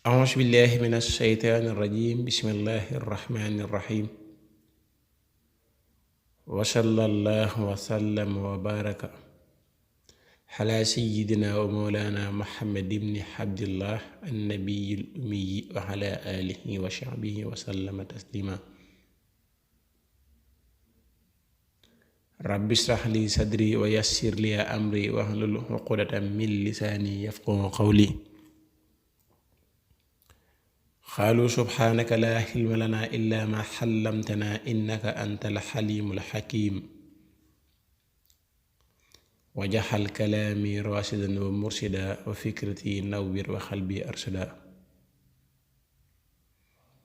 أعوذ بالله من الشيطان الرجيم بسم الله الرحمن الرحيم وصلى الله وسلم وبارك على سيدنا ومولانا محمد بن عبد الله النبي الأمي وعلى آله وصحبه وسلم تسليما رب اشرح لي صدري ويسر لي أمري واحلل عقدة من لساني يفقهوا قولي قالوا سبحانك لا علم لنا إلا ما علمتنا إنك أنت الحليم الحكيم وجعل كلامي راشدا ومرشدا وفكرتي نوّر وقلبي أرشدا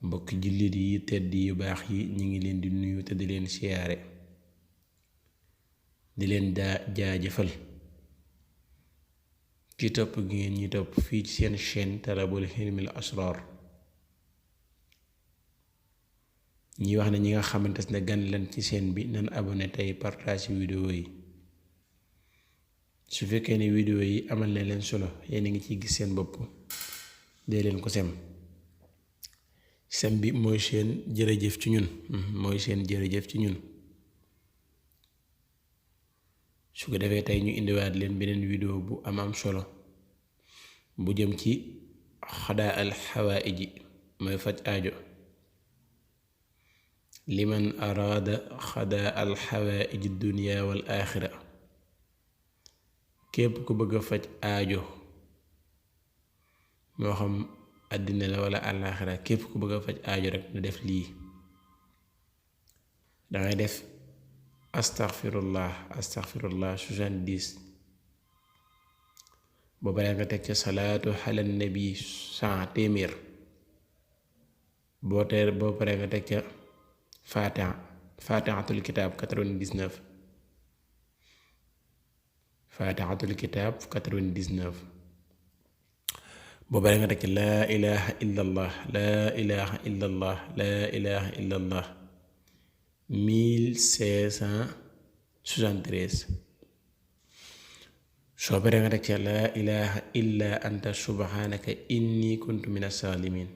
mbokk jullit yi tedd yu baax yi ñi ngi leen di nuyu te di leen siyaare di leen jaajëfal ci topp gi ngeen ñi topp fii ci seen chaîne Talabul Hilmil Asrar ñi wax ne ñi nga xamante ne gan leen ci chaîne bi nan abonné tey partage vidéo yi su fekkee ne vidéo yi amal na leen solo yéen a ngi ciy gis seen bopp dee leen ko sem bi mooy seen jërëjëf ci ñun mooy seen jërëjëf ci ñun su ko defee tey ñu indiwaat leen beneen vidéo bu am solo bu jëm ci xadaa al xawaaiji mooy faj aajo liman araada xadaa al xawaaiji dunya wal aaxira képp ku bëgg a faj aajo moo xam àddina la wala àllaaxira képp ku bëgg a faj aajo rek na def lii dangay def astaghfirullah 70 boo paree nga teg ca salaatu ala nabi 100 téeméer boo paree nga teg ca faatihatul kitaab 99 faatihatul kitaab 99 boo paree nga teg ca laa ilaha illallah laa ilaha illallah laa ilaha illallah 1573 soo paree nga teg ca laa ilaha illa anta subhanaka inni kuntu mina salimin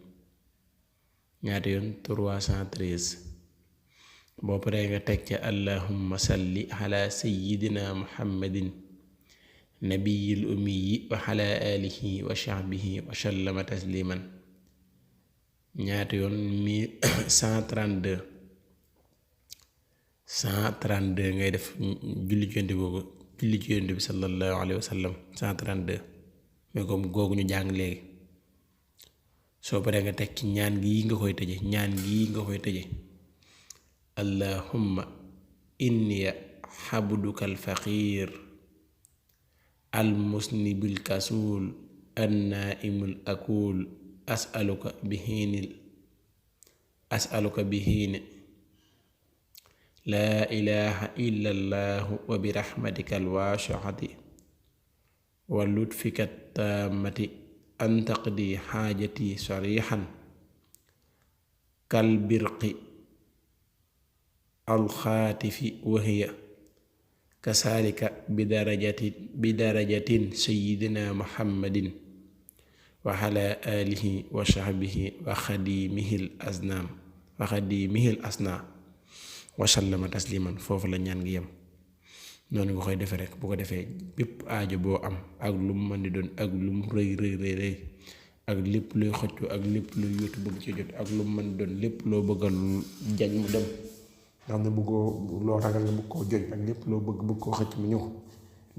ñaata yoon 313 boo paree nga teg ca allahumma salli ala sayyidina muhammadin nabiyil ummiyi wa ala alihi wa sahbihi wa sallama tasliman ñaata yoon 132 ngay def julli ci yonent boobu julli ci yonent bi sallallahu alayhi wa sallam 132 mais comme googu ñu jàng léegi soo paree nga teg ci ñaan gi nga koy tëje allahumma inni xabduka alfaqir almusnibil kasuul annaimul akuul asaluka bihiini laa ilaha illa allahu wa birahmatika alwaasiati wa lutfika taamati an taqdi xaajati sarixan kalbirqi alxaatifi wahiya kasaalika bidarajatin sayyidina muhammadin wa ala alihi wa sahbihi wa xadimihil asna wa sallama tasliman foofu la ñaan gi yem noonu nga koy defee rek bu ko defee bépp aajo boo am ak lu mu mën di doon ak lu mu rëy ak lépp luy xëccu ak lépp luy yóotu bëgg ci jot ak lu mu mën di doon lépp loo bëggal jañ mu dem nga xam ne bëggoo loo ragal nga bëgg koo joñ ak lépp loo bëgg koo xëcc mu ñëw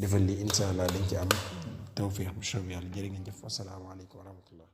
defal lii insha allah dañ ci am tawfiix bu soobee yàlla jërë ngeen jëf wassalaamu aleykum wa rahmatullah